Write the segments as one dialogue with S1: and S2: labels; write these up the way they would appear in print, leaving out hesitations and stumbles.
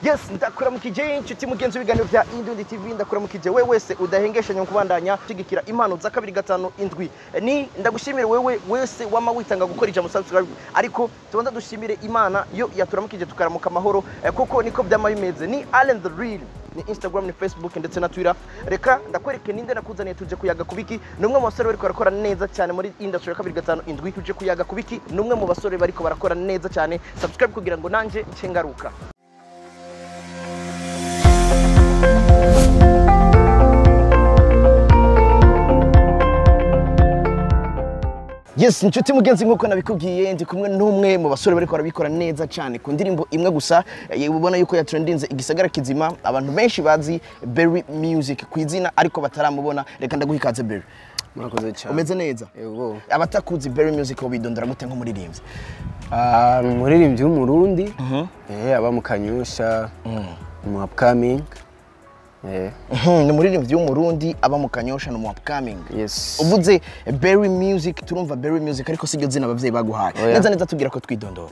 S1: Yes, ndakuramukije inshuti mugenzi w'ibiganiro bya Indundi TV, ndakuramukije wewe wese udahengeshanya kubandanya shigikira impano za 257. Ni ndagushimire wewe wese wama witanga gukora ijambo subscribe, ariko tubanza dushimire Imana yo yaturamukije tukaramuka amahoro, kuko niko byama bimeze. Ni Allen the Real, ni Instagram, ni Facebook ndetse na Twitter. Reka ndakwereke ninde nakuzaniye tuje kuyaga kubiki. Ni umwe mu basore bariko barakora neza cyane muri industry ya 257. Tuje kuyaga kubiki, ni umwe mu basore bariko barakora neza cyane. Subscribe kugira ngo nanje ncengaruka. Yes, inshuti mugenzi, nkuko nabikubwiye ndi kumwe n'umwe mu basore bariko barabikora neza cyane ku ndirimbo imwe gusa, ubona yuko yatrendinze igisagara kizima. Abantu benshi bazi Berry Music ku izina ariko bataramubona. Reka ndaguha ikaze, Berry.
S2: Murakoze cyane.
S1: Umeze neza?
S2: Yego.
S1: Abatakuzi Berry Music bidondora gute nk'umuririmbyi?
S2: Ah, umuririmbyi w'Umurundi, aba mu Kanyosha, mu upcoming.
S1: Ni umuririmbyi w'Umurundi aba mu Kanyosha, ni mu upcoming.
S2: Yes.
S1: Uvuze Berry Music turumva Berry Music, ariko siryo zina abavyeyi baguhaye.
S2: Oya.
S1: Neza neza tubwira ko twidondora.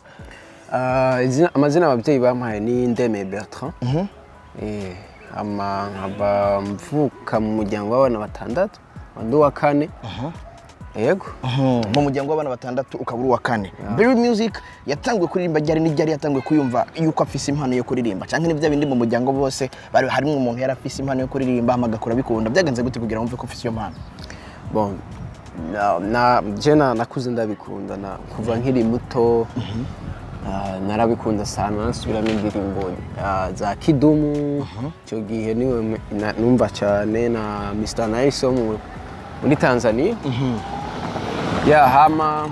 S2: Ah, amazina ababyeyi bampaye ni Ndeme Bertrand. Ama nkaba mvuka mu muryango w'abana batandatu, ndi uwa kane. Yego.
S1: Mu muryango w'abana batandatu ukaba uri uwa kane. Berry Music yatanguye kuririmba ryari? N'iryari yatanguye kuyumva yuko afise impano yo kuririmba, canke ni bya bindi mu muryango bose bari harimwo umuntu yari afise impano yo kuririmba hama agakura bikunda? Byagenze gute kugira wumve ko ufise iyo mpano?
S2: Bon, na je na nakuze ndabikunda na kuva nkiri muto. Narabikunda sana, nasubiramo indirimbo za Kidumu. Icyo gihe niwe numva cyane na Mr Nice wo muri Tanzania. Ya hama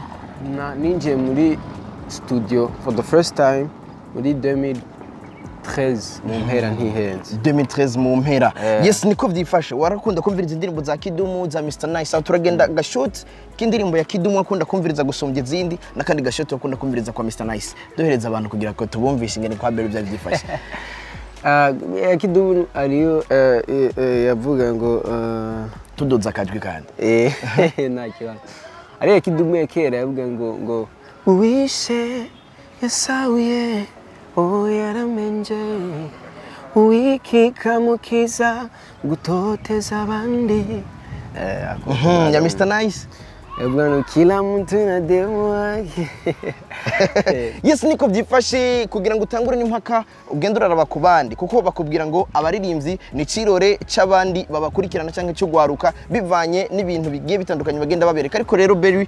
S2: ninjiye muri studio for the first time muri 2013 mu mpera, ntihenze.
S1: 2013 mu mpera. Yes, niko vyifashe. Warakunda kumviriza indirimbo za Kidumu, za Mr Nice. Aho turagenda gashot k'indirimbo ya Kidumu wakunda kumviriza gusumbya izindi, n'akandi gashot wakunda kumviriza kwa Mr Nice. Duhereza abantu kugira ko tubumvishe ingene kwa Berry byari byifashe.
S2: Kidumu ariyo yavuga ngo
S1: Tudoza akajwi kandi.
S2: Nta kibazo. Ariyo Kidumu ya kera yavuga ngo uwishe yasahuye uwo yaramenje, uwikikamukiza gutoteza abandi.
S1: Ya Mr Nice.
S2: Yavuga ngo kila mtu na demu wake.
S1: Yes, niko byifashe. Kugira ngo utangure n'impaka ugende uraraba ku bandi, kuko bakubwira ngo abaririmbyi ni cirore c'abandi babakurikirana cyangwa cy'ugwaruka, bivanye n'ibintu bigiye bitandukanye bagenda babereka. Ariko rero Berry,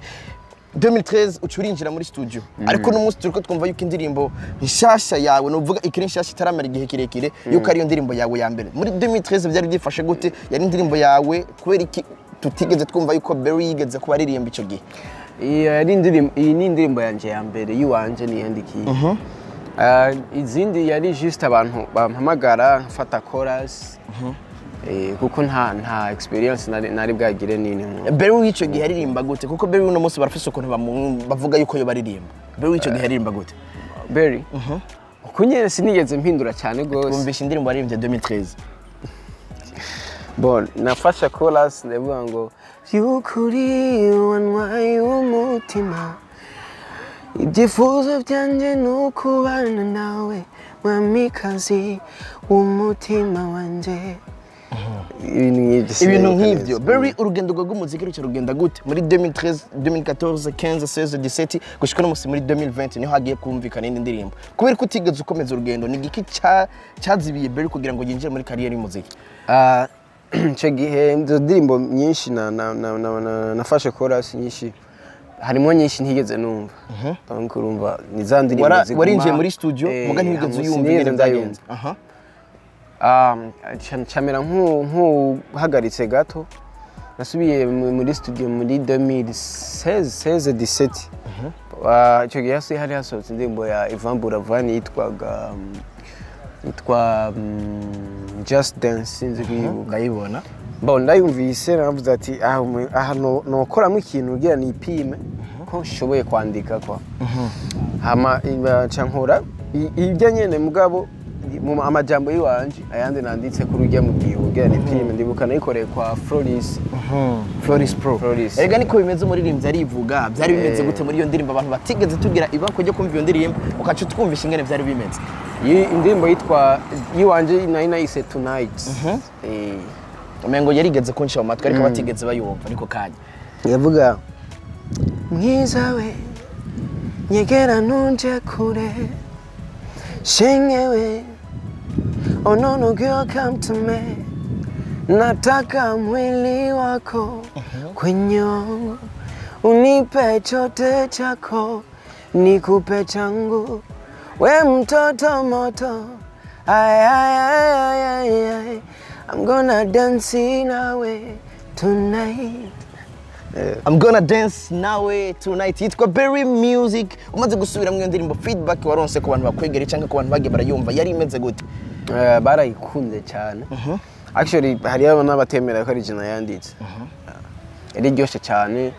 S1: 2013 uca urinjira muri studio, ariko n'umunsi turiko twumva yuko indirimbo nshasha yawe, nuvuga ikiri nshasha itaramara igihe kirekire, yuko ariyo ndirimbo yawe ya mbere. Muri 2013 byari byifashe gute? Yari indirimbo yawe? Kubera iki tutigeze twumva yuko Berry yigeze kuba aririmba ico gihe?
S2: Iyi yari indirimbo, iyi ni indirimbo yanje ya mbere y'iwanje niyandikiye. Izindi yari juste abantu bampamagara mfata chorus. Kuko nta experience nari bwagire nini.
S1: Berry w'ico gihe aririmba gute? Kuko Berry uno munsi barafise ukuntu bavuga yuko yo baririmba. Berry w'ico gihe aririmba gute?
S2: Berry. Uko nyene sinigeze mpindura cyane gose.
S1: Twumvishe indirimbo yaririmbye 2013.
S2: Bon, nafashe chorus ndavuga ngo by'ukuri wantwaye umutima, ibyifuzo byanjye ni ukubana nawe, mwamikazi w'umutima wanje. Ibintu nk'ibyo.
S1: Ibintu
S2: Sinibuka
S1: nk'ivyo.
S2: neza.
S1: Berry, urugendo rwawe rw'umuziki ruca rugenda gute muri 2013, 2014, 15, 16, 17 gushika no musi muri 2020 niho hagiye kumvikana indi ndirimbo? Kubera ko utigeze ukomeza urugendo, ni igiki cyazibiye Berry kugira ngo yinjire muri kariyeri y'umuziki?
S2: Icyo gihe izo ndirimbo nyinshi nafashe chorus nyinshi, harimo nyinshi ntigeze numva. Donc urumva ni za ndirimbo ziguma.
S1: Warinjiye muri studio muga ntiwigeze
S2: hamwe
S1: uyumva
S2: sinigeze
S1: ingene byagenze?
S2: ndayumva. Camera nk'uhagaritse gato, nasubiye muri studio muri 2016, 16, 17. Icyo gihe hari hasohotse indirimbo ya Ivan Buravan yitwaga yitwa Just Dance, sinzi kuyibuka.
S1: Ndayibona.
S2: Bon, ndayumvise navuze ati aha aha nokoramo ikintu kugira nipime ko nshoboye kwandika kwa hama nca nkora ibyo nyene, mugabo mu amajambo yiwanje, ayandi nanditse kuri urya mu gihe kugira nipime. Ndibuka nayikoreye kwa Floris.
S1: Floris Pro.
S2: Floris.
S1: Erega niko bimeze, umuririmbyi arivuga. Byari bimeze gute muri iyo ndirimbo? Abantu batigeze tugira ibako ryo kumva iyo ndirimbo, ukaca utwumvisha ingene byari bimeze.
S2: Iyi indirimbo yitwa yiwanje nari nayise Tonight.
S1: Umengo yarigeze kunsha mu matwi, ariko batigeze bayumva ariko kanya.
S2: Yavuga: mwiza we, nyegera ntunje kure, shengewe, oh no no girl, come to me, nataka mwili wako kwenye wangu, unipe chote chako, nikupe changu, we mtoto moto, ay, ay, ay, ay, ay, ay. I'm gonna dance nawe tonight.
S1: I'm gonna dance nawe tonight. Yitwa Berry Music. Umaze gusubira mu iyo ndirimbo, feedback waronse ku bantu bakwegereye cyangwa ku bantu bagiye barayumva yari imeze gute?
S2: Barayikunze cyane. Actually, hariyo n'abatemera ko ari jina yanditse. Yari iryoshe cyane.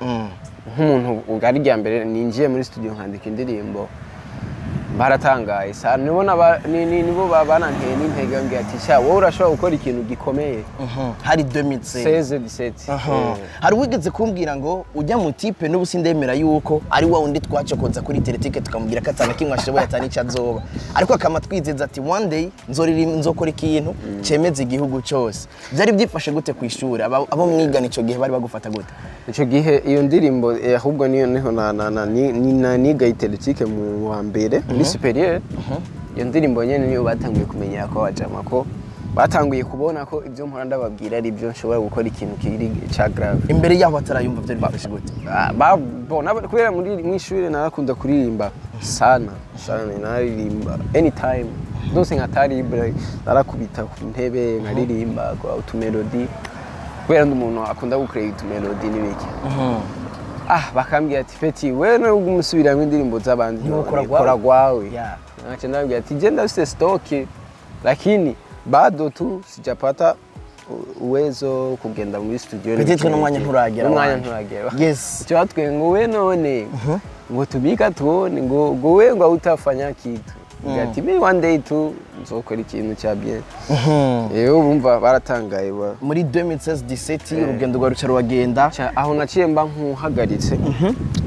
S2: Nk'umuntu ubwo ari irya mbere ninjiye muri studio nkandika indirimbo, baratangaye sana. Nibo nibo bananteye n'intege, bambwira ati: "Sha, wowe urashobora gukora ikintu gikomeye."
S1: Hari 2016?
S2: 16, 17.
S1: Hari uwigeze kumbwira ngo ujya mu type n'ubu sindemera yuko ari wa wundi twacokoza kuri teletike, tukamubwira ko atana kimwe ashoboye, atana icyo azoba, ariko akama twizeza ati: "One day nzoririmba, nzokora ikintu cemeza igihugu cyose." Byari byifashe gute ku ishuri? Abo mwigana ico gihe bari bagufata gute?
S2: Icyo gihe iyo ndirimbo, ahubwo niyo niho na na na ni ni- na niga iteletike mu wa mbere muri supérieur. Iyo ndirimbo nyene niyo batanguye kumenya ko bajama ko batanguye kubona ko ibyo mpora ndababwira ari byo, nshobora gukora ikintu kiri ca grave.
S1: Imbere yaho batarayumva byari byifashe gute?
S2: Ah, bon, kubera muri mw'ishure narakunda kuririmba sana sana, naririmba anytime zose nka taribre, narakubita ku ntebe nkaririmba kwa utumelodi, kubera ndi umuntu akunda gucreate utumelodi n'ibiki. Bakambwira ati: "Petit, we no umusubiramo indirimbo z'abandi,
S1: Ntiwokora
S2: kora gwawe." Naca ndabwira ati: "Je ndafise stock, lakini bado tu sijapata uwezo kugenda muri studio."
S1: Peut-être n'umwanya nturagera
S2: n'umwanya
S1: wanje.
S2: Nturagera.
S1: Yes.
S2: Icyo batwiye ngo we none ngo tubika tuone ngo we ngo utafanya kitu. Ati: "Me one day tu nzokora ikintu cya bien." Rero bumva baratangaye ba
S1: Muri 2016 17 urugendo rwa ruca ruragenda.
S2: Aho naciye mba nkuhagaritse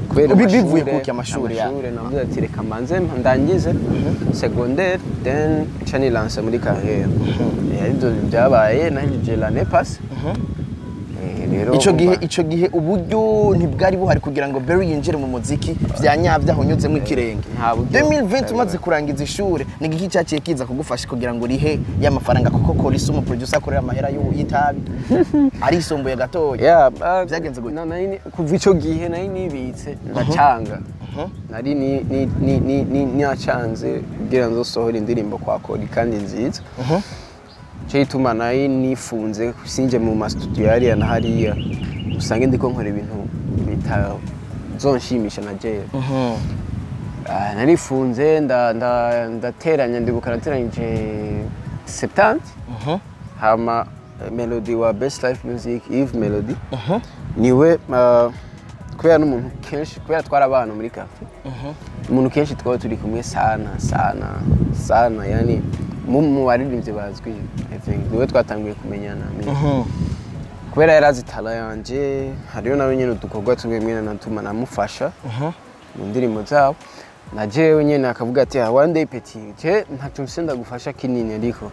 S2: kubera
S1: Bivuye kuki? Amashure ya?
S2: Amashure. Navuze ati: "Reka mbanze ndangize secondaire, then nca nilanse muri carrière." Aribyo byabaye, nahejeje l'année passée. Rero
S1: Ico gihe
S2: umva-
S1: ico gihe uburyo ntibwari buhari kugira ngo Berry yinjire mu muziki vya nyavyo aho unyuzemo ikirenge.
S2: Nta buryo
S1: 2020
S2: bwari
S1: umaze
S2: buhari.
S1: kurangiza ishure, ni igiki cyaciye kiza kugufasha kugira ngo urihe y'amafaranga? Kuko Kolisi umu producer akorera amahera y'itabi arisumbuye gatoya.
S2: Yeah,
S1: Byagenze gute?
S2: Kuva ico gihe nari nibitse ndacanga, nari ni nacanze kugira nzosohore indirimbo kwa Kori kandi nziza. Cyo gituma nari nifunze sinje mu ma studio hariya na hariya, usange ndiko nkora ibintu bitazonshimisha na jewe. Narifunze ndateranya, ndibuka nateranyije 70. Hama Melody wa Best Life Music, Eve Melody, niwe kubera n'umuntu kenshi, kubera twari abana muri cafe, umuntu kenshi twaba turi kumwe sana sana sana, yani mu baririmbyi bazwi, I think niwe twatanguye kumenyana. Kubera yari azi talent yanje, hariyo nawe nyene udukorwa tumwe mwene natuma namufasha mu ndirimbo zabo, na jewe nyene akavuga ati: "Ah, one day petit, je ntacyo mfise ndagufasha kinini, ariko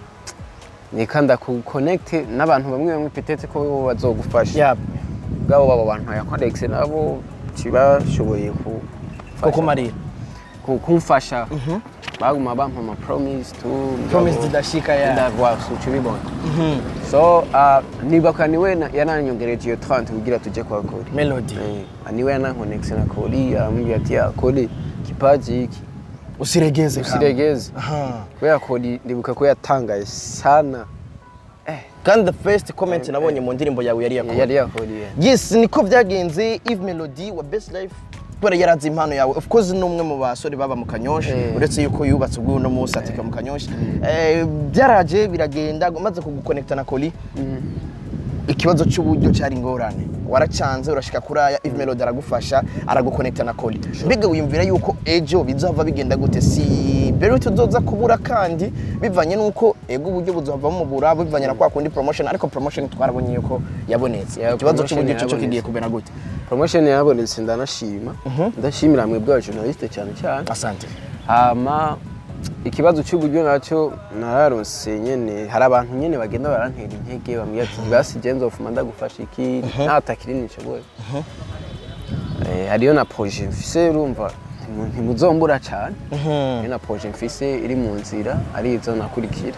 S2: reka ndakuconnecte n'abantu bamwe bamwe, peut-être ko bo bazogufasha." Bwabo babo bantu yakonegise nabo kibashoboye ku
S1: Kukumarira.
S2: Kumfasha, baguma bampa ama promise tu.
S1: Promise zidashika ya.
S2: Ndagwa uca ubibona. So nibuka niwe yananyongereje iyo 30 kugira tuje kwa Kori.
S1: Melody.
S2: Niwe yanankonegise na Kori, aramubwira ati: "Ya Kori, kipaji hiki
S1: usiregeze kama."
S2: Usiregeze. Kubera Kori ndibuka ko yatangaye sana.
S1: Kandi the first comment nabonye mu ndirimbo yawe yari yakora.
S2: Yari yakoriye.
S1: Yes, niko byagenze. Eve Melody wa Best Life, kubera yarazi impano yawe, of course ni umwe mu basore baba mu Kanyosha, uretse yuko yubatse ubwo uno munsi ateka mu Kanyosha. Byaraje biragenda, umaze kuguconnecta na Koli, ikibazo cy'uburyo cyari ingorane, waracanze urashika kuri aya. Eve Melody aragufasha, araguconnecta na Koli. Mbega wiyumvira yuko ejo bizava bigenda gute? Si Berry tuzoza kubura kandi bivanye nuko ego uburyo buzova mubura, bivanye na kwa kundi promotion, ariko promotion twarabonye yuko yabonetse.
S2: Yeah,
S1: Ikibazo
S2: promotion
S1: cy'uburyo cyo
S2: yarabonetse.
S1: kigiye kumera gute?
S2: Promotion yarabonetse, ndanashima, ndashimira mwebwe aba journaliste cyane cyane.
S1: Asante.
S2: Hama Ikibazo cy'uburyo nacyo nararonse nyene, hari abantu nyene bagenda barantera intege, bambwira ati: "Basi je nzofuma ndagufasha iki nta kinini nshoboye." Hariyo na projet mfise, urumva ntimuzombura cane. Hariyo na projet mfise iri mu nzira, ari izo nakurikira.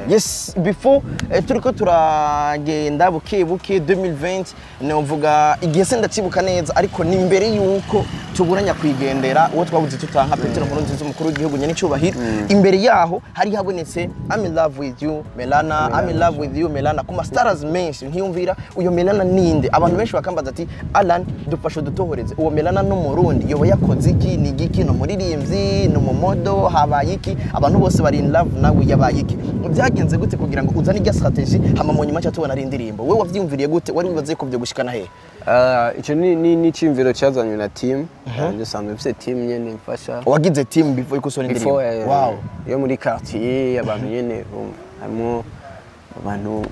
S1: Yes, before turiko turagenda buke buke 2020, novuga igihe se ndacibuka neza, ariko ni mbere yuko tuburanya kwigendera uwo twabuze tutanka, Petero Nkurunziza, umukuru w'igihugu nyene cyubahiro. Imbere yaho hari habonetse "I'm in love with you Melana, I'm in love with you Melana" ku ma stars menshi. Nkiyumvira, uyo Melana ninde? Abantu benshi bakambaza ati: "Alan, dufashe dutohoreze, uwo Melana no Murundi yoba yakoze iki? Ni igiki? No muririmbyi? No mu model? Habaye iki? Abantu bose bari in love nawe, yabaye iki? Byagenze gute kugira ngo uzane irya strategy, hama mu nyuma cyo tubona ari indirimbo?" Wewe wavyiyumviriye gute? Wari wibaze ko byo gushikana hehe?
S2: Ico ni iciyumviro cyazanywe na team. Njye sanzwe mfise team nyene mfasha.
S1: Wagize team before yuko usohora indirimbo?
S2: Before, yo muri quartier, abantu nyene, harimo abantu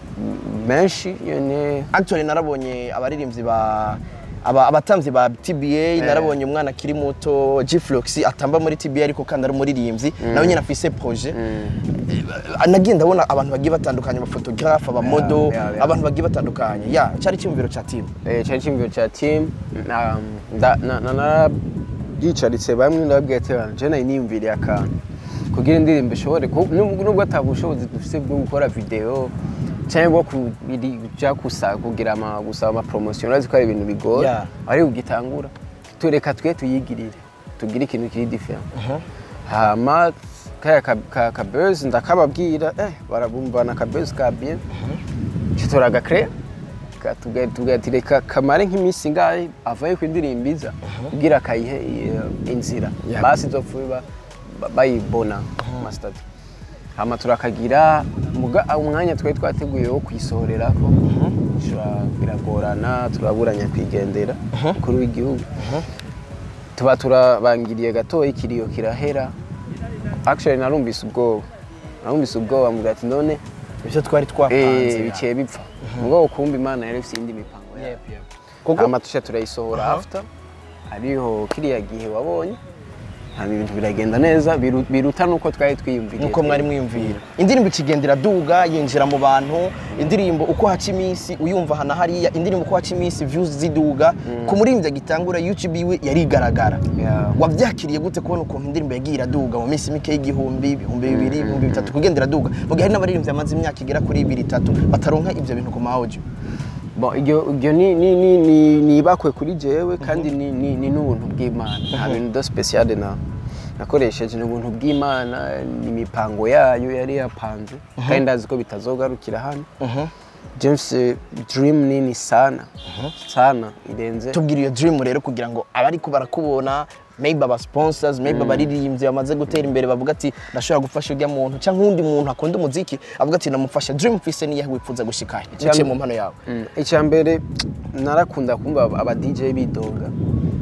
S2: benshi nyene.
S1: Actually narabonye abaririmbyi ba abatamvyi ba TBA, narabonye umwana akiri muto G-Flux atamba muri TBA, ariko kandi ari umuririmbyi nawe nyine afise projet. Nagiye ndabona abantu bagiye batandukanye, abaphotographe, abamodel, abantu bagiye batandukanye. Ya, cyari icyumviro ca team?
S2: Cyari icyumviro cya team. Narabyicaritse bamwe, ndababwira ati: "Bana, je nari niyumviriye akantu kugira indirimbo ishobore nubwo ata bushobozi dufise bwo gukora video cyangwa bwo kuja gusa kugira ama gusaba ama promotion, urazi ko ari ibintu bigoye, ariko ugitangura tureka twe tuyigirire, tugire ikintu kiri different." Hama kaya ka buzz ndakababwira, barabumvana ka buzz ka bien, turagacréa, tugagira reka kamare nk'iminsi ingahe avaye ku indirimbo iza kugira kayihe inzira, basi izopfa bayibona ma statut. Hama turakagira muga umwanya twari twateguye wo kuyisohorerako biragorana, turaburanya kwigendera umukuru w'igihugu, tuba turabangiriye gatoya, ikiriyo kirahera. Actually narumvise ubwoba, mvuga ati: "None
S1: Ibyo twari twapanze
S2: biciye bipfa." Mugabo kumva Imana yari ifite iyindi mipango yayo.
S1: Kuko
S2: Hama tuca turayisohora after, hariho kiriya gihe wabonye, hama ibintu biragenda neza, biruta nuko twari twiyumviriye.
S1: Nuko mwari mwiyumvira, indirimbo ikigenda iraduga, yinjira mu bantu. Indirimbo uko haca iminsi uyumva hana hariya, indirimbo uko haca iminsi views ziduga. Ku muririmbyi agitangura, YouTube iwe yarigaragara. Wabyakiriye gute kubona ukuntu indirimbo yagiye iraduga mu minsi mike y'igihumbi, 2000, 3000, kugenda iraduga, mu gihe hari n'abaririmbyi bamaze imyaka igera kuri ibiri, itatu bataronka ibyo bintu ku ma audio?
S2: Bon, iryo ni ibakwe kuri jewe, kandi ni n'ubuntu bw'Imana. Nta bintu de spécial na nakoresheje, ni ubuntu bw'Imana, ni imipango yayo yari yapanze, kandi ndazi ko bitazogarukira hano. James, dream nini sana sana irenze.
S1: Tubwira iyo dream rero, kugira ngo abariko barakubona, maybe aba sponsors, maybe abaririmbyi bamaze gutera imbere bavuga ati: "Ndashobora gufasha urya muntu", cyangwa uwundi muntu akunda umuziki avuga ati: "Namufasha." Dream mfise niyahe wifuza gushika biciye mu mpano yawe?
S2: Icya mbere, narakunda kumva aba DJ bidoga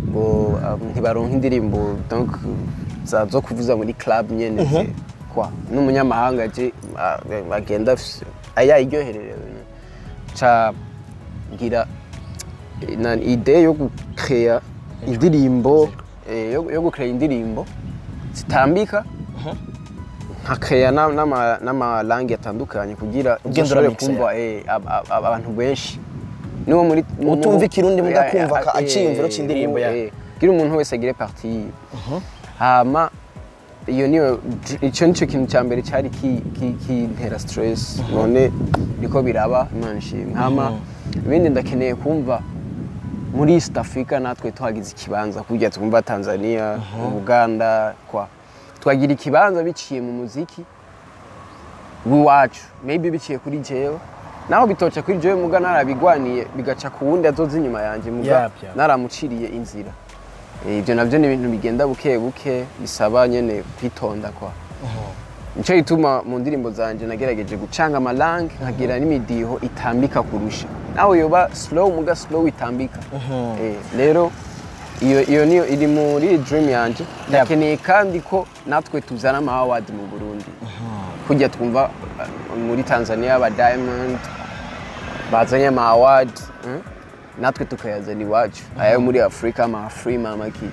S2: ngo ntibaronka indirimbo, donc zo kuvuza muri club nyene kwa n'umunyamahanga aje agenda ayayiryohererewe. Ca ngira na idée yo gucréa indirimbo, yo gucréa indirimbo zitambika, nkacréa n'amalangue atandukanye kugira
S1: Ugenda
S2: ushobore
S1: uramixa.
S2: kumva abantu benshi niwo muri
S1: Utumva Ikirundi muga kumva aciyumviro c'indirimbo ya.
S2: Kugira umuntu wese agire partie yiwe. Hama iyo niyo, ico nico kintu cya mbere cyari kintera stress, none niko biraba, Imana ishimwe. Hama ibindi, ndakeneye kumva muri East Africa natwe tuhagize ikibanza, kurya twumva Tanzania, Uganda, kwa twagira ikibanza biciye mu muziki w'iwacu, maybe biciye kuri jewe, naho bitoca kuri jewe muga narabigwaniye, bigaca ku wundi azoza inyuma yanje muga naramuciriye inzira. Ibyo navyo ni ibintu bigenda buke buke, bisaba nyene kwitonda kwa nico gituma mu ndirimbo zanje nagerageje gucanga amalangue, nkagira n'imidiho itambika kurusha, nawe yoba slow muga slow itambika. Rero iyo niyo iri muri dream yanje. Ndakeneye kandi ko natwe tuzana ama award mu Burundi, kujya twumva muri Tanzania aba Diamond bazanye ama award. Natwe tukayazana iwacu, ayo muri Afrika, ama Afrima amaki.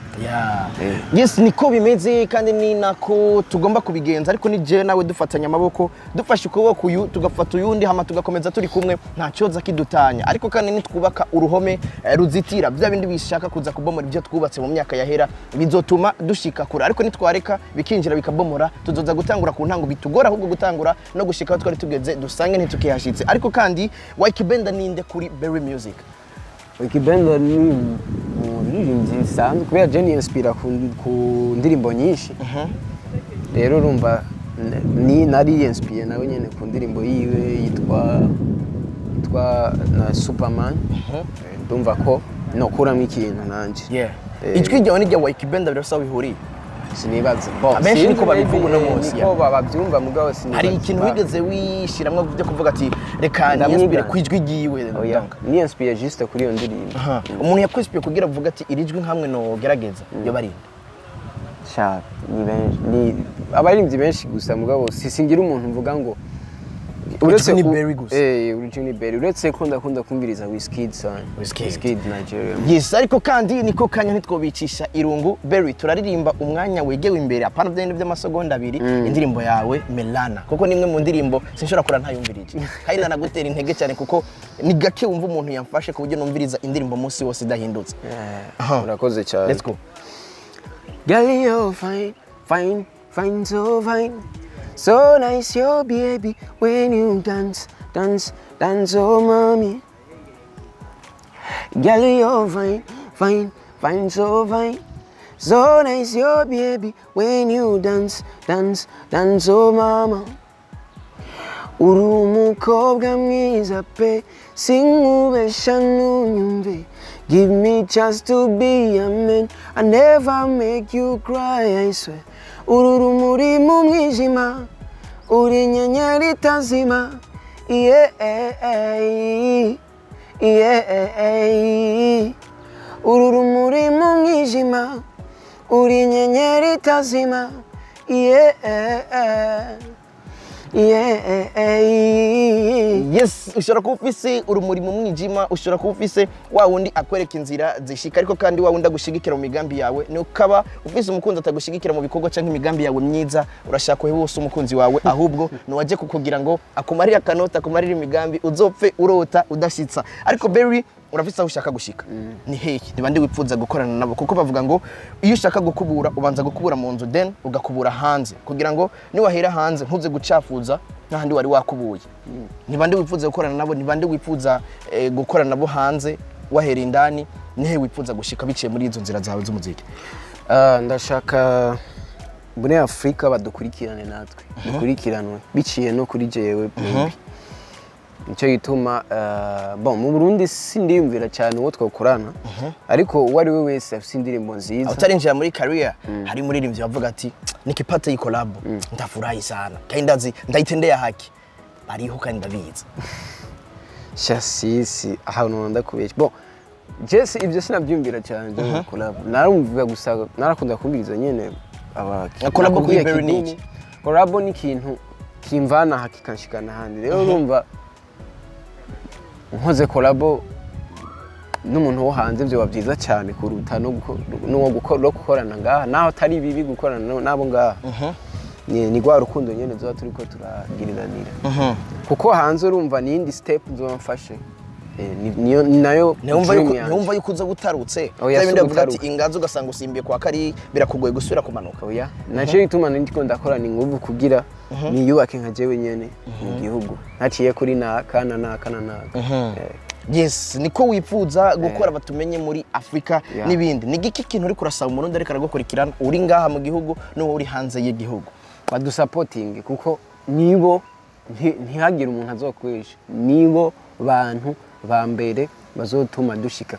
S1: Yes, niko bimeze kandi ni nako tugomba kubigenza. Ariko ni je nawe dufatanya amaboko, dufashe ukuboko uyu tugafata uyundi, hama tugakomeza turi kumwe, nta cyoza kidutanya. Ariko kandi nitwubaka uruhome ruzitira bya bindi bishaka kuza kubomora ibyo twubatse mu myaka yahera, bizotuma dushika kure. Ariko nitwareka bikinjira bikabomora, tuzoza gutangura ku ntango, bitugora ahubwo gutangura no gushika aho twari tugeze, dusange ntitukihashitse. Ariko kandi Ykee Benda ninde kuri Berry Music?
S2: Ykee Benda ni umuririmbyi bisanzwe, kubera je inspira ku ndirimbo nyinshi. Rero urumva ni nari inspire nawe nyene ku ndirimbo yiwe yitwa na Superman. Ndumva ko nokuramo ikintu nanje.
S1: Ijwi ryawe n'irya Ykee Benda birasa aho bihuriye?
S2: Sinibaza. Bon,
S1: Abenshi
S2: sinzi,
S1: niko babivuga uno
S2: maybe,
S1: munsi,
S2: niko babyumva, mugabo sinibaza.
S1: Hari ikintu wigeze wishiramwo byo kuvuga ati reka
S2: Ndamwigana.
S1: niyinspire ku ijwi ryiwe?
S2: Oya,
S1: Donc.
S2: ni inspire juste kuri iyo ndirimbo.
S1: Aha. Umuntu yakwinspire kugira avuga ati iri jwi nkamwe nogerageza, yo barinda?
S2: Sha, ni benshi, ni abaririmbyi benshi gusa, mugabo si singira umuntu mvuga ngo
S1: Ijwi ni Berry gusa.
S2: Eh, ijwi ni Berry, uretse ko ndakunda kumviriza Wizkid sana.
S1: Wizkid.
S2: Wizkid, Nigeria.
S1: Yes, ariko kandi niko kanya ntitwobicisha irungu. Berry, turaririmba umwanya wegewe imbere, apana bya by'amasegonda 2, indirimbo yawe Melana, kuko nimwe mu ndirimbo sinshobora kura ntayumvirije, kandi nanagutera intege cyane, kuko ni gake wumva umuntu yamfashe ku buryo numviriza indirimbo munsi wose idahindutse. Aha.
S2: Urakoze cyane.
S1: Let's go.
S2: Girl, you're fine, fine, fine, so fine. So nice, your baby, when you dance, dance, dance, oh mommy. Girl, you're fine, fine, fine, so fine. So nice, your baby, when you dance, dance, dance, oh mama. Uri umukobwa mwiza pe, sinkubesha ntunyumve. Give me chance to be a man, I never make you cry, I swear. Uru rumuri mu mwijima, uri inyenyeri itazima. Yeah. Uru rumuri mu mwijima, uri inyenyeri itazima. Yeah.
S1: Yes, ushobora kuba ufise urumuri mu mwijima, ushobora kuba ufise wa wundi akwereka inzira zishika, ariko kandi wa wundi agushigikira mu migambi yawe. Ni ukaba ufise umukunzi atagushigikira mu bikorwa canke imigambi yawe myiza, urashaka uhebe wose umukunzi wawe, ahubwo nuwaje kukugira ngo akumarire akanota, akumarire imigambi, uzopfe urota udashitsa. Ariko Berry, urafise aho ushaka gushika, ni hehe? Ni bande wipfuza gukorana nabo? Kuko bavuga ngo iyo ushaka gukubura, ubanza gukubura mu nzu, then ugakubura hanze, kugira ngo niwahera hanze ntuze gucafuza n'ahandi wari wakubuye. Ni bande wifuza gukorana nabo? Ni bande wifuza gukorana nabo hanze wahera indani? Nihe wifuza gushika biciye muri izo nzira zawe z'umuziki?
S2: Ah, ndashaka muri Afurika badukurikirane, natwe dukurikiranwe biciye no kuri jewe maybe. Nicyo gituma bon, mu Burundi sindiyumvira cyane uwo twakorana, ariko uwo ari we wese afite indirimbo nziza.
S1: Utarinjira muri career, hari umuririmbyi bavuga ati nikipata iyi collab ndafurahi sana, kandi ndazi ndayitendea haki, bariho kandi ndabizi.
S2: Sha, sisi ahantu ndakubeshya. Bon, jese ibyo sinabyumvira cyane byo collab, narumva gusa narakunda kumviriza nyene aba.
S1: Na collab kuri
S2: Nakubwiye
S1: Berry ni
S2: Kidumu.
S1: iki?
S2: Collab ni ikintu kimvana aha kikanshikana ahandi. Rero urumva nkoze collab n'umuntu wo hanze byoba byiza cyane kuruta no gukorana ngaha, naho atari bibi gukorana n'abo ngaha. Ni rwa rukundo nyene tuba turiko turagiriranira, kuko hanze urumva ni iyindi step nzoba mfashe. Niyo ni nayo
S1: Ntiwumva
S2: dream
S1: yuko
S2: yanje.
S1: Ntiwumva yuko uza gutarutse
S2: Oya,
S1: bya
S2: si
S1: bindi bavuga ati
S2: ugutaruka.
S1: ingazi ugasanga usimbiye kwa kari, birakugoye gusubira kumanuka?
S2: Oya, naco gituma ndiko ndakorana inguvu kugira niyubake nka jewe nyene mu gihugu, ntaciye kuri naka na naka na naka.
S1: Yes, niko wifuza gukora batumenye muri Afrika n'ibindi. Ni giki kintu uriko urasaba umurundi ariko aragukurikirana, uri ngaha mu gihugu n'uwo uri hanze y'igihugu?
S2: Badusapotinge, kuko nibo ntihagire umuntu azokwisha, nibo bantu ba mbere bazotuma dushika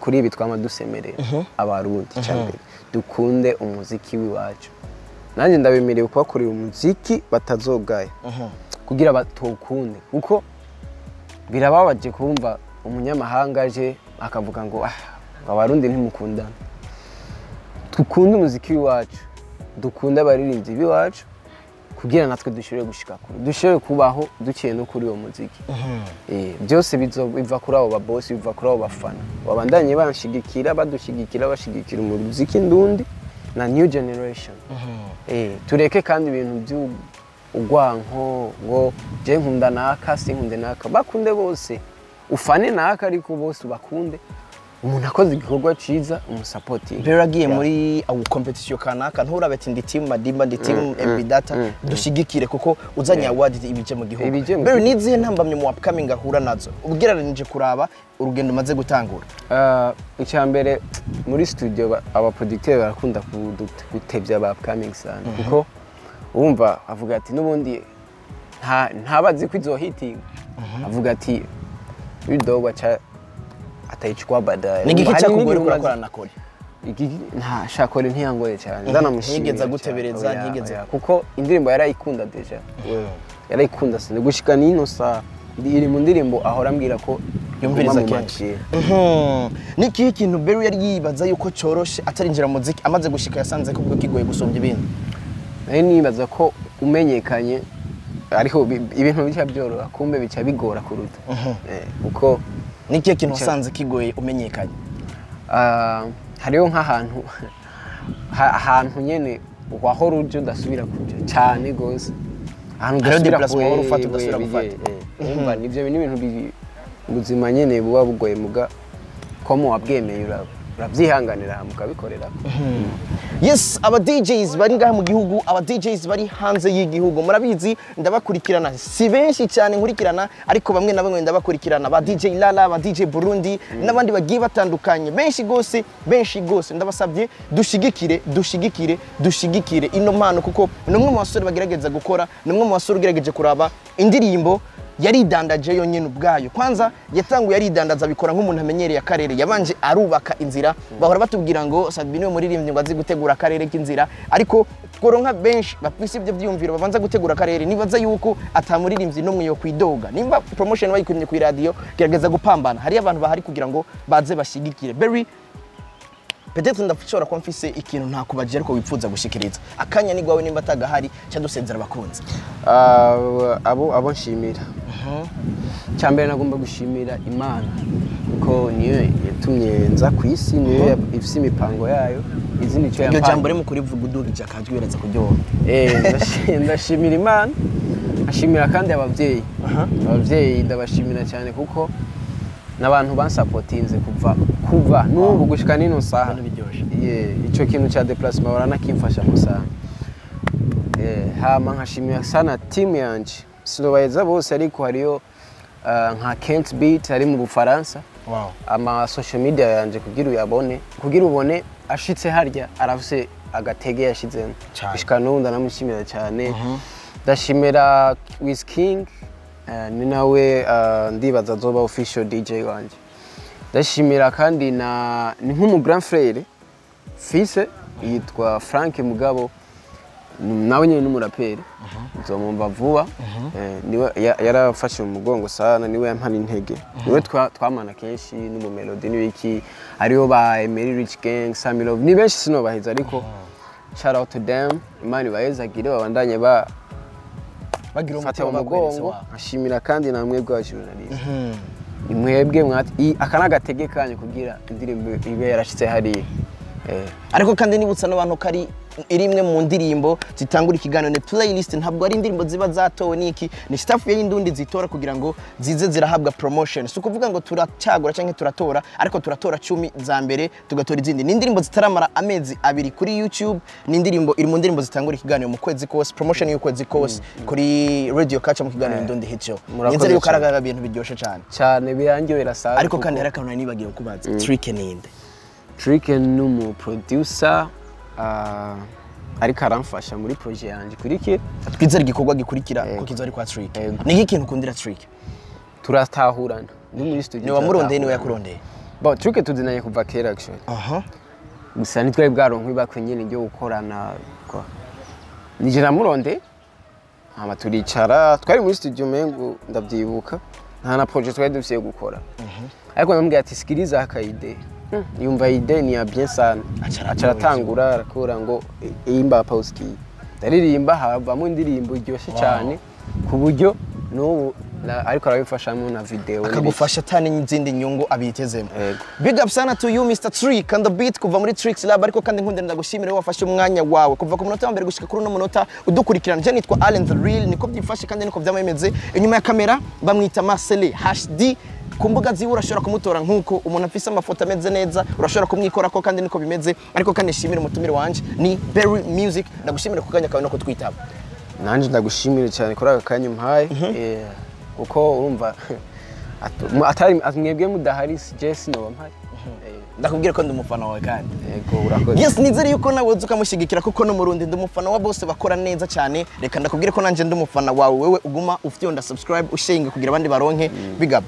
S2: kuri ibi twama dusemerera. Abarundi, icambere dukunde umuziki w'iwacu. Nanjye ndabemerewe kubakorera umuziki batazogaya kugira batawukunde, kuko birababaje kumva umunyamahanga aje akavuga ngo ah, ngo Abarundi ntimukundana. Dukunde umuziki w'iwacu, dukunde abaririmbyi b'iwacu. Kugira natwe dushobore gushika kure, dushobore kubaho duciye no kuri uwo muziki. Byose biva kuri abo babosi, biva kuri abo bafana babandanye banshigikira, badushigikira, bashigikira umuziki ndundi na new generation. Tureke kandi ibintu by'urwanko ngo je nkunda naka, sinkunde naka. Bakunde bose, ufane naka, ariko bose ubakunde. Umuntu akoze igikorwa ciza, umusapotinga.
S1: Rero agiye muri awu competition kanaka, nturabe ati ndi team Madimba, ndi team MB Data, dushigikire kuko uzanye award ibije mu gihugu.
S2: Ibije mu
S1: Mbere
S2: gihugu.
S1: nizihe ntambamye mu upcoming ahura nazo ugereranije kuraba urugendo umaze gutangura?
S2: Icya mbere, muri studio abaproducteur barakunda gutevya aba upcoming sana, kuko wumva avuga ati n'ubundi ntabazi ko izohitinga, avuga ati bidogo aca atayichukua baadaye.
S1: Ni igiki
S2: Hari
S1: cyakugoye
S2: n'ibintu
S1: uriko urakorana na Koli?
S2: Nta shakore, ntiyangoye cyane, ndanamushimira
S1: Ntiyigeze
S2: cyane.
S1: agutebereza,
S2: Oya, oya, kuko indirimbo yarayikunda déjà, yarayikunda sine gushika n'ino saa iri mu ndirimbo ahora ambwira ko
S1: Yumviriza
S2: iguma mu
S1: kenshi.
S2: matwi.
S1: Ni ikihe kintu Berry yari yibaza yuko coroshe atarinjira mu muziki, amaze gushika yasanze ko ubwo kigoye gusumbya ibindi?
S2: Nari nibaza ko umenyekanye ariko ibintu bica byoroha, kumbe bica bigora kuruta. Kuko
S1: Ni ikihe kintu wasanze kigoye umenyekanye?
S2: Hariho nk'ahantu ahantu nyene wahora uja udasubira kuja cyane gose, ahantu
S1: Hariho
S2: udasubira
S1: déplacement wahora ufata udasubira gufata.
S2: Umva, nivyo ni ibintu ubuzima nyene buba bugoye, muga ko mu wabwemeye urabyihanganira mukabikorera.
S1: Yes, aba DJs bari ngaha mu gihugu, aba DJs bari hanze y'igihugu, murabizi ndabakurikirana. Si benshi cyane nkurikirana, ariko bamwe na bamwe ndabakurikirana, ba DJ Lala, ba DJ Burundi n'abandi bagiye batandukanye, benshi gose, benshi gose. Ndabasabye dushigikire, dushigikire, dushigikire ino mpano, kuko ni umwe mu basore bagerageza gukora, ni umwe mu basore ugerageje kuraba indirimbo yaridandaje yonyine ubwayo. Kwanza yatanguye aridandaza, abikora nk'umuntu amenyereye akarere, yabanje arubaka inzira. Bahora batubwira ngo Sadbi niwe muririmbyi ngo azi gutegura akarere k'inzira, ariko tworonka benshi bafise ibyo byiyumviro babanza gutegura akarere, nibaza yuko atamuririmbyi n'umwe yo kwidoga. Nimba promotion bayikumye ku radio, gerageza gupambana, hariyo abantu bahari kugira ngo baze bashigikire. Berry, peut-être ndashobora kuba mfise ikintu ntakubajije ariko wipfuza gushikiriza, akanya ni gwawe. Nimba atagahari, ca dusezera abakunzi.
S2: Abo nshimira, cya mbere nagomba gushimira Imana, kuko niyo yatumye nza ku isi, niyo ifise imipango yayo izindi icyo
S1: Iryo
S2: yampaye.
S1: jambo rero kurivuga udugije akajwi biraza kuryoha.
S2: Ndashimira Imana, ashimira kandi ababyeyi. Ababyeyi ndabashimira cyane, kuko n'abantu bansapotinze kuva n'ubu gushika n'ino saha.
S1: Ibintu biryoshe.
S2: Ico kintu cya déplacement baranakimfasha mu saha. Hama nkashimira sana team yanje, sinobaheza bose, ariko hariyo nka Kent Beat ari mu Bufaransa. Ama social media yanje kugira uyabone, kugira ubone ashitse harya, arafise agatege yashizemo.
S1: Cane.
S2: Gushika n'ubu ndanamushimira cyane. Ndashimira Wiz King, ni nawe ndibaza azoba official DJ wanje. Ndashimira kandi na ni nk'umu grand frère fise yitwa Frank Mugabo, nawe nyine n'umuraperi, nzomumva vuba. Niwe yarafashe mu mugongo sana, niwe yampana intege, niwe twamana kenshi n'umumelodi n'ibiki. Hariho ba Emery Rich Gang, Sammy Love, ni benshi sinobaheza, ariko shout out to them, Imana ibahezagire, babandanye ba
S1: Bagira
S2: fata
S1: umutima
S2: mu
S1: bakweretse
S2: mugongo.
S1: wawe.
S2: Nkashimira kandi namwe bwa journalist, ni mwebwe mwati aka n'agatege kanyu kugira indirimbo ibe yarashitse hariya.
S1: Ariko kandi nibutsa n'abantu ko ari iri imwe mu ndirimbo zitangura ikiganiro, ni playlist, ntabwo ari indirimbo ziba zatowe n'iki, ni staff y'Indundi zitora kugira ngo zize zirahabwa promotion. Si ukuvuga ngo turacagura cyangwa turatora, ariko turatora 10 za mbere, tugatora izindi. Ni indirimbo zitaramara amezi 2 kuri YouTube, ni indirimbo iri mu ndirimbo zitangura ikiganiro mu kwezi kose, promotion y'ukwezi kose kuri Radio Culture mu kiganiro Indundi Hit Show.
S2: Murakoze
S1: Nizere yuko
S2: cyane.
S1: aragaragara ibintu biryoshye cyane.
S2: Cyane, birandyohera sana.
S1: Ariko kandi hari akantu nari nibagiwe kubaza: Trick ninde?
S2: Trick ni umu producer, ariko aramfasha muri projet yanjye ikurikira.
S1: Twizere igikorwa gikurikira ko kiza ari kwa Trick.
S2: Yego.
S1: Ni iki kintu ukundira Trick?
S2: Turatahurana, ni muri studio.
S1: Ni wamurondeye, niwe
S2: Turatahurana.
S1: yakurondeye?
S2: Bon, Trick tuzinanye kuva kera actually. Gusa ntitwari bwaronke ibakwe nyine ryo gukorana kwa nije namurondeye, hama turicara, twari muri studio, mengo ndavyibuka nta na projet twari dufise yo gukora, ariko namubwiye ati sikiliza aka idée. Yumva idée ni ya bien sana,
S1: Aca
S2: aca aratangura arakora ngo imba hapa usikii. Ndaririmba, havamo indirimbo iryoshye cyane, ku buryo n'ubu ariko arabifashamo na video n'ibiki.
S1: Akagufasha atani n'izindi nyungu abitezemo.
S2: Yego.
S1: Big up sana to you, Mr Trick and the Beat, kuva muri Tricks Lab. Ariko kandi nkundira ndagushimire wowe wafashe umwanya wawe kuva ku munota wa mbere gushika kuri uno munota udukurikirana. Je nitwa Allen the Real, niko byifashe kandi niko byama bimeze. Inyuma ya kamera bamwita Marcel HD. Ku mbuga ziwe urashobora kumutora nk'uko umuntu afise amafoto ameze neza, urashobora kumwikorako kandi niko bimeze. Ariko kandi nshimire umutumire wanje ni Berry Music. Ndagushimire ku kanya kawe no kutwitaba.
S2: Nanjye ndagushimire cyane kuri aka kanya umpaye, kuko urumva atari mwebwe mudahari je sinoba mpari.
S1: Ndakubwira ko ndi umufana wawe kandi.
S2: Yego, urakoze.
S1: Yes, nizere yuko nawe uza ukamushyigikira, kuko no murundi ndi umufana wa bose bakora neza cyane. Reka ndakubwire ko nanjye ndi umufana wawe, wewe uguma ufyonda subscribe, ushinga kugira abandi baronke. Big up.